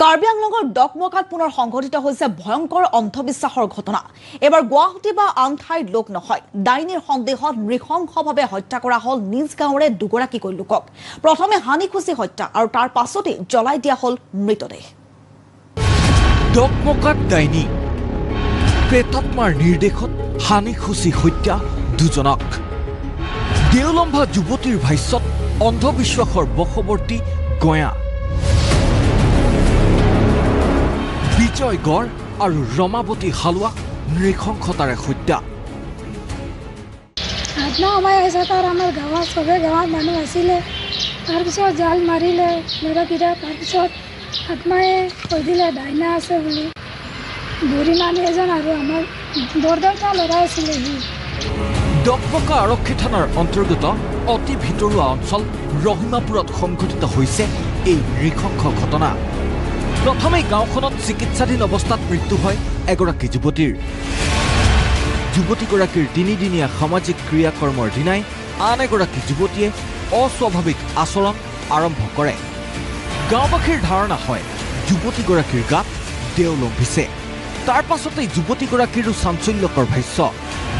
কাৰ্বি আংলঙৰ ডকমকাত পুনৰ সংঘটিত হৈছে ভয়ংকৰ অন্ধবিশ্বাসৰ ঘটনা। এবাৰ গুৱাহাটী বা আন ঠাইৰ লোক নহয়, ডাইনীৰ সন্দেহত নৃশংসভাৱে হত্যা কৰা হ'ল নিজ গাঁৱৰে দুগৰাকীকৈ লোকক। প্ৰথমে হানি খুচি হত্যা আৰু তাৰ পাছতেই জ্বলাই দিয়া হ'ল মৃতদেহ। ডকমকাত ডাইনী প্ৰেতাত্মাৰ নিৰ্দেশত হানি খুচি হত্যা দুজনক। দেওলম্ভা যুৱতীৰ ভাষ্যত অন্ধবিশ্বাসৰ বশৱৰ্তী গঞা বিজয় গড় আৰু ৰমাৱতী হালোৱাক নৃশংসতাৰে হত্যা। আত্মা সোমাই আছে তাৰ আমাৰ গাঁৱত, চবে গাঁৱত মানুহ আছিলে। তাৰপিছত জাল মাৰিলে ল'ৰাকেইটা, তাৰপিছত আত্মাই কৈ দিলে ডাইনা আছে বুলি। বুঢ়ী মানুহ এজন আৰু আমাৰ বৰদেউতা ল'ৰা আছিলে সি। ডকমকা আৰক্ষী থানাৰ অন্তৰ্গত অতি ভিতৰুৱা অঞ্চল ৰহিমাপুৰত সংঘটিত হৈছে এই নৃশংস ঘটনা। প্ৰথমে গাঁওখনত চিকিৎসাধীন অৱস্থাত মৃত্যু হয় এগৰাকী যুৱতীৰ। যুৱতীগৰাকীৰ তিনিদিনীয়া সামাজিক ক্ৰিয়াকৰ্মৰ দিনাই আন এগৰাকী যুৱতীয়ে অস্বাভাৱিক আচৰণ আৰম্ভ কৰে। গাঁওবাসীৰ ধাৰণা হয় যুৱতীগৰাকীৰ গাত দেও লম্ভিছে। তাৰ পাছতেই যুৱতীগৰাকীৰো চাঞ্চল্যকৰ ভাষ্য,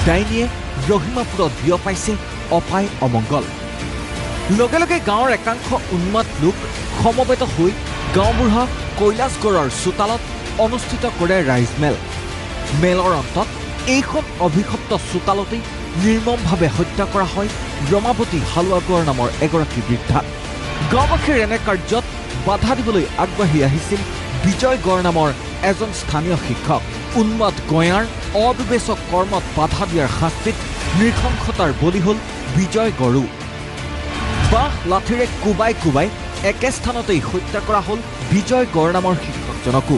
ডাইনীয়ে ৰহিমাপুৰত বিয়পাইছে অপায় অমংগল। লগে লগে গাঁৱৰ একাংশ উন্মাদ লোক সমবেত হৈ গাঁওবুঢ়া কৈলাশগড়ৰ চোতালত অনুষ্ঠিত কৰে ৰাইজমেল। মেলৰ অন্তত এইখন অভিশপ্ত চোতালতেই নিৰ্মমভাৱে হত্যা কৰা হয় ৰমাৱতী হালোৱাগড় নামৰ এগৰাকী বৃদ্ধাক। গাঁওবাসীৰ এনে কাৰ্যত বাধা দিবলৈ আগবাঢ়ি আহিছিল বিজয় গড় নামৰ এজন স্থানীয় শিক্ষক। উন্মাদ গঞাৰ অবিবেচক কৰ্মত বাধা দিয়াৰ শাস্তিত নৃশংসতাৰ বলি হ'ল বিজয় গড়ো। বাঁহ লাঠিৰে কোবাই কোবাই একে স্থানতেই হত্যা কৰা হ'ল বিজয় গড় নামৰ শিক্ষকজনকো।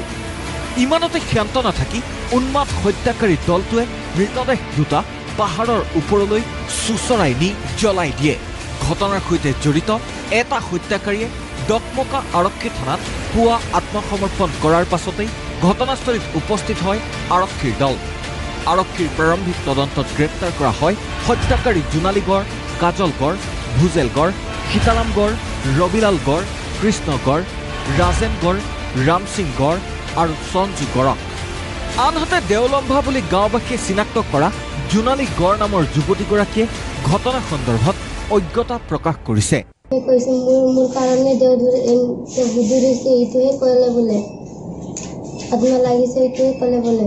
ইমানতে ক্ষান্ত নাথাকি উন্মাদ হত্যাকাৰী দলটোৱে মৃতদেহ দুটা পাহাৰৰ ওপৰলৈ চোঁচৰাই নি জ্বলাই দিয়ে। ঘটনাৰ সৈতে জড়িত এটা হত্যাকাৰীয়ে ডকমকা আৰক্ষী থানাত পুৱা আত্মসমৰ্পণ কৰাৰ পাছতেই ঘটনাস্থলীত উপস্থিত হয় আৰক্ষীৰ দল। আৰক্ষীৰ প্ৰাৰম্ভিক তদন্তত গ্ৰেপ্তাৰ কৰা হয় হত্যাকাৰী জোনালী গড়, কাজল গড়, ভুজেল গড়, সীতাৰাম গড়, ৰবিলাল গড়, কৃষ্ণ গড়, ৰাজেন গড়, ৰামসিং গড় আৰু সঞ্জু গড়ক। আনহাতে দেওলম্ভা বুলি গাঁওবাসীয়ে চিনাক্ত কৰা জোনালী গড় নামৰ যুৱতীগৰাকীয়ে ঘটনা সন্দৰ্ভত অজ্ঞতা প্ৰকাশ কৰিছে। কৈছে মোৰ কাৰণে দেও ধৰিছে, এইটোহে ক'লে বোলে, আত্মা লাগিছে এইটোহে ক'লে বোলে।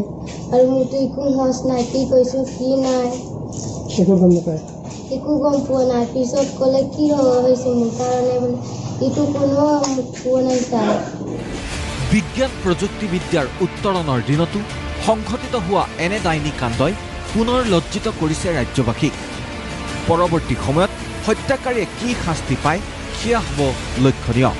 আৰু মোৰতো একো হচ নাই, কি কৈছোঁ কি নাই একো গম নাপায়, একো গম পোৱা নাই। পিছত ক'লে কি হৈছে মোৰ কাৰণে বোলে, এইটো কোনো পোৱা নাই ছাৰ। বিজ্ঞান প্ৰযুক্তিবিদ্যাৰ উত্তৰণৰ দিনতো সংঘটিত হোৱা এনে ডাইনী কাণ্ডই পুনৰ লজ্জিত কৰিছে ৰাজ্যবাসীক। পৰৱৰ্তী সময়ত হত্যাকাৰীয়ে কি শাস্তি পায় সেয়া হ'ব লক্ষণীয়।